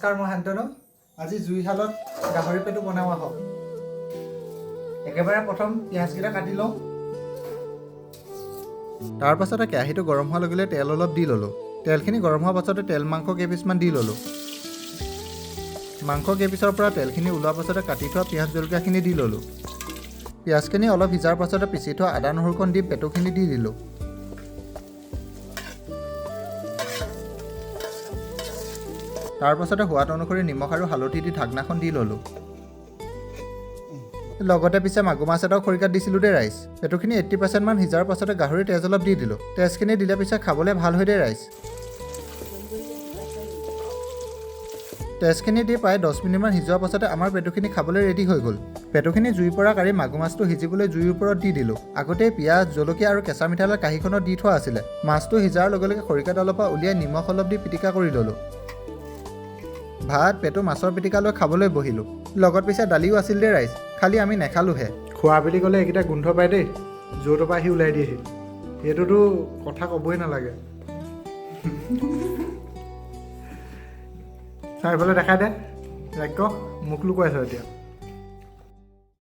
নমস্কাৰ, মই শান্তনু। আজি জুইশালত গাহৰি পেটু বনাওঁ আহক। একেবাৰে প্ৰথম পিঁয়াজকেইটা কাটি লওঁ। তাৰ পাছতে কেৰাহীটো গৰম হোৱাৰ লগে লগে তেল অলপ দি ল'লোঁ। তেলখিনি গৰম হোৱাৰ পাছতে তেল মাংস কেইপিচমান দি ল'লোঁ। মাংস কেইপিচৰ পৰা তেলখিনি ওলোৱাৰ পাছতে কাটি থোৱা পিঁয়াজ জলকীয়াখিনি দি ল'লোঁ। পিঁয়াজখিনি অলপ সিজাৰ পাছতে পিচি থোৱা আদা নহৰুকণ দি পেটুখিনি দি দিলোঁ। তাৰ পাছতে সোৱাদ অনুসৰি নিমখ আৰু হালধি দি ঢাকনাখন দি ল'লোঁ। লগতে পিছে মাগুৰ মাছ এটাও খৰিকাত দিছিলোঁ দেই ৰাইজ। পেটুখিনি 80%মান সিজাৰ পাছতে গাহৰি তেজ অলপ দি দিলোঁ। তেজখিনি দিলে পিছে খাবলৈ ভাল হয় দেই ৰাইজ। তেজখিনি দি প্ৰায় 10 মিনিটমান সিজোৱাৰ পাছতে আমাৰ পেটুখিনি খাবলৈ ৰেডি হৈ গ'ল। পেটুখিনি জুইৰ পৰা কাঢ়ি মাগুৰ মাছটো সিজিবলৈ জুইৰ ওপৰত দি দিলোঁ। আগতেই পিঁয়াজ, জলকীয়া আৰু কেঁচা মিঠাতেল কাঁহীখনত দি থোৱা আছিলে। মাছটো সিজাৰ লগে লগে খৰিকাডালৰ পৰা উলিয়াই নিমখ অলপ দি পিটিকা কৰি ল'লোঁ। ভাত, পেটু, মাছৰ পিটিকা লৈ খাবলৈ বহিলোঁ। লগত পিছে দালিও আছিল দেই ৰাইজ, খালি আমি নেখালোঁহে। খোৱা বুলি ক'লে এইকেইটা গোন্ধ পায় দেই, য'ৰ পৰা আহি ওলাই দিয়েহি। এইটোতো কথা ক'বই নালাগে। চাৰিওফালে দেখাই দে, ৰাক্য মুখ লুকুৱাইছ এতিয়া।